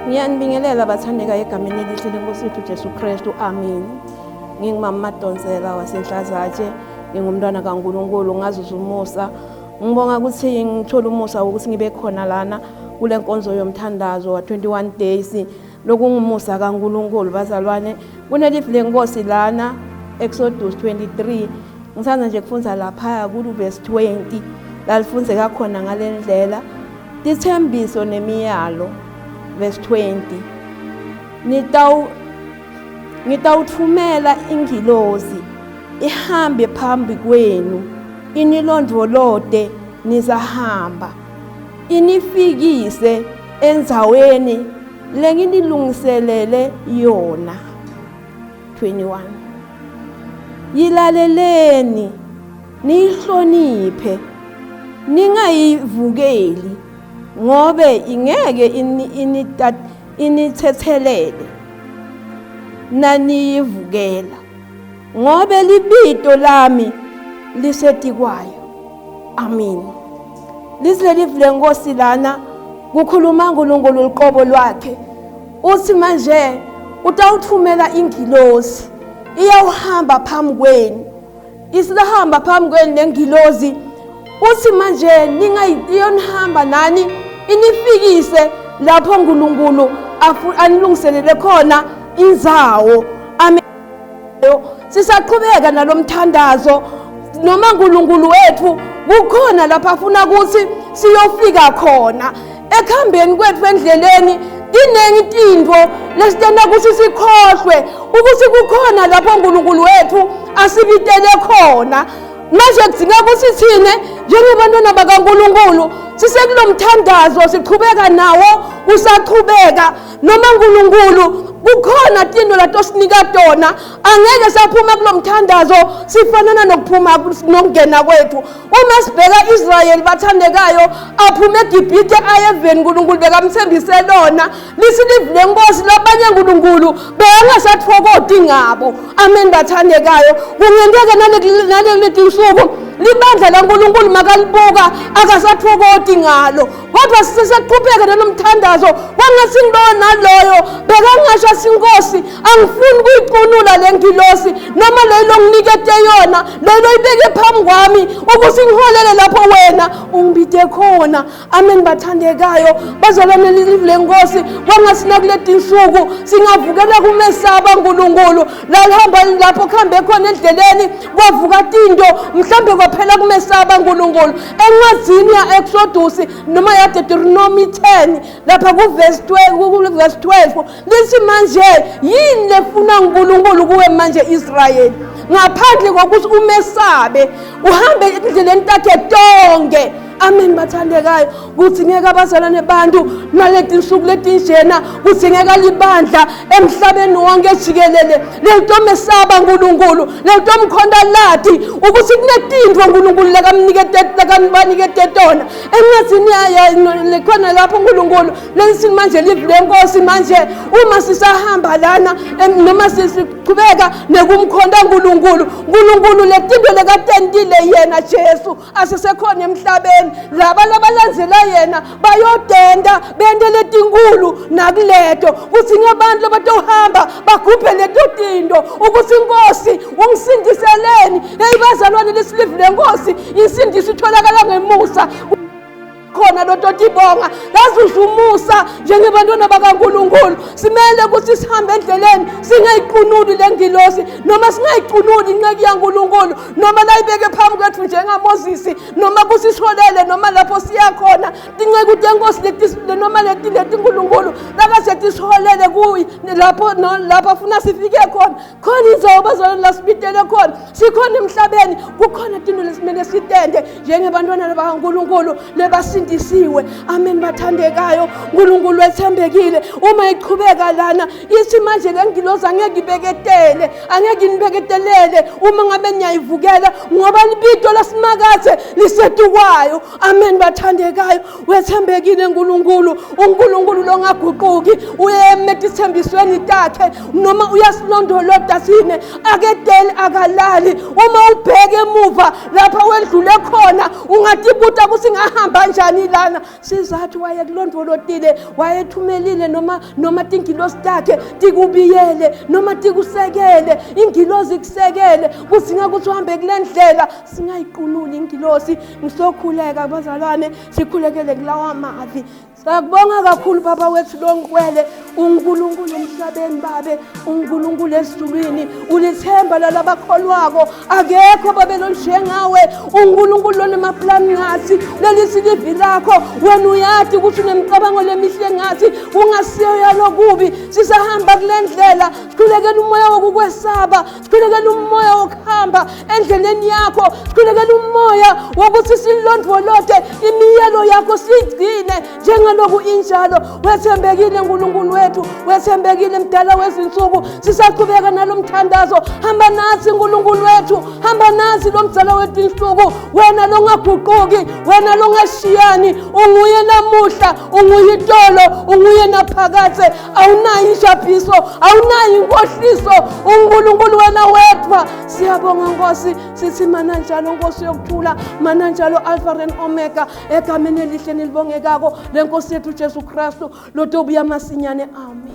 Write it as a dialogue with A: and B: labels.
A: Ngiyanibingelela bathandeka egameni elihle lenkosi yethu Jesu Kristu. Amen. Ngingumama Madonsela waseNhlazatshe, ngingumntwana kaNkulunkulu ngazuza umusa. Ngibonga ukuthi ngithola umusa wokuthi ngibe khona lana kule nkonzo yomthandazo wa 21 days. Lokungumusa kaNkulunkulu bazalwane. Kunelifu lenkosi lana Exodus 23. Ngithanda nje kufunza lapha ku verse 20 lalifunzeka khona ngalendlela. Tithembiso nemiyalo verse 20. Nitawu ngitawuthumela ingilozi ihambe phambi kwenu inilondvolote nisahamba inifikise endzaweni lenginilungiselele yona. 21 Yilaleleni niyihloniphe ningayivukeli ngobe ingeke inithethelele naniyivukela ngobe libito lami lisetikwayo. Amen. Lithi leli lenkosi lana kukhuluma uNkulunkulu uqobo lwakhe. Uthi manje utawuthumela ingilosi iyawuhamba phambi kwenu. Isilahamba phambi kwenu lengilosi uthi manje ningayiyonihamba nani inifikise lapho uNkulunkulu anilungiselele khona indzawo. Amen. Sisaqhubeka nalomthandazo noma uNkulunkulu wethu kukhona lapha afuna ukuthi siyofika khona ekuhambeni kwethu endleleni tiningi tintfo lesitenta ukuthi sikhohlwe ukuthi kukhona lapho uNkulunkulu wethu asibitele khona. Manje kudingeka ukuthi thine njengebantwana bakaNkulunkulu sisekulo mthandazo siqhubeka nawo usaqhubeka noma uNkulunkulu kukhona tinto latosinika tona angeke saphuma kulo mthandazo sifanana nokuphuma nokungena kwethu. Uma sibheka Israyeli bathandekayo aphume eGibhithe aye eveni uNkulunkulu bekamthembise lona lithi live lenkosi labanye uNkulunkulu bekangasathokothi ngabo. Amen bathandekayo. Kungenteka naleli tinsuku libandla laNkulunkulu makalibuka akasathokothi ngalo kodwa sisesaqhubeka nalomthandazo kwangathi ngilowo naloyo bekangasho athi inkosi angifuni ukuyicunula le ngilosi noma leyo longinikete yona leyo loyibeke phambi kwami ukuthi ngiholele lapho wena ungibide khona. Amen bathandekayo bazalwane live lenkosi kwangathi nakuleti nsuku singavukela kumesaba uNkulunkulu lalihamba lapho kuhambe khona endleleni kwavuka tinto mhlambe kwaphela kumesaba uNkulunkulu. Encwadzini ya-Exodus noma ya-Deuteronomy 10 lapha kuvesi 12 12 lithi manje yini lefuna uNkulunkulu kuwe manje Israyeli ngaphandle kokuthi umesabe uhambe endleleni takhe tonke. Amen bathandekayo kudzingeka abazalwane bantu naleti nsuku letinjena kudzingeka libandla emhlabeni wonke jikelele lelitomesaba uNkulunkulu lelitomkhonta lati ukuthi kunetintfo uNkulunkulu lakabanikete tona encwadzini lekhona lapho uNkulunkulu lelithi manje live lenkosi manje uma sisahamba lana noma siqhubeka nekumkhonta uNkulunkulu uNkulunkulu letinto lekatentile yena Jesu asisekhona emhlabeni laba labalandzela yena bayodenda bente letinkulu nakuleto kuthi ngebantu labatohamba bagubhe leto tinto ukuthi inkosi ungisindiseleni. Heyi bazalwane lesilive lenkosi insindiso itholakala ngemusa khona lototibonga lazuza umusa njengebantwana bakaNkulunkulu. Simele ukuthi sihambe endleleni singayiqunuli le ngilosi noma singayicunuli inceku yaNkulunkulu noma layibeke phambi kwethu njengaMoses noma kusisholele noma lapho siya khona tinceku tenkosi leti noma leti leti uNkulunkulu lakasetisholele kuyi lapho lapho afuna sifike khona khona indzawo bazalwane lasibitele khona sikhona emhlabeni kukhona tinto lesimele sitende njengebantwana bakaNkulunkulu lebasindisiwe. Amen bathandekayo uNkulunkulu wethembekile uma iqhubeka lana ithi manje le ngilozi angeke ibeketele angeke inibeketelele uma ngabe niyayivukela ngoba libito lasimakathe lisetukwayo. Amen bathandekayo wethembekile uNkulunkulu uNkulunkulu longaguquki uyeme etithembisweni takhe noma uyasilondolota sine akedeli akalali. Uma ubheke emuva lapha wedlule khona ungatibuta ukuthi ngahamba njani njani lana? Sizathu wayekulondvolotile, wayethumelile noma noma tingilosi takhe tikubiyele noma tikusekele, ingilozi ikusekele kudzinga ukuthi uhambe kule ndlela. Singayiqunuli ingilosi. Ngisokhuleka bazalwane, sikhulekele kulawa mavi. Sakubonga kakhulu baba wethu longcwele, uNkulunkulu emhlabeni babe, uNkulunkulu ezulwini, ulithemba lalabakholwako. Akekho babe lonjengawe, uNkulunkulu lonemaplani ngathi, lelisi livi lakho, wena uyati ukuthi unemicabango lemihle ngathi, ungasiyo yalokubi. Sisahamba kule ndlela, sikhulekela umoya wokukwesaba, sikhulekela umoya wokuhamba endleleni yakho, sikhulekela umoya wokuthi silondvolote imiyalo yakho siyigcine njengaloku injalo. Wethembekile Nkulunkulu wethu, wethembekile mdala wezinsuku. Sisaqhubeka nalo mthandazo, hamba nathi Nkulunkulu wethu, hamba nathi lo mdala wetinsuku, wena longaguquki, wena longashiyani, unguye namuhla, unguye itolo, unguye naphakadze. Awunayo injabhiso, awunayo inkohliso, uNkulunkulu wena wedwa. Siyabonga Nkosi, sithi mana njalo Nkosi yokuthula, mana njalo Alpha and Omega, egameni elihle nelibongekako lenkosi yethu Jesu Kristu lotobuya masinyane. Amen.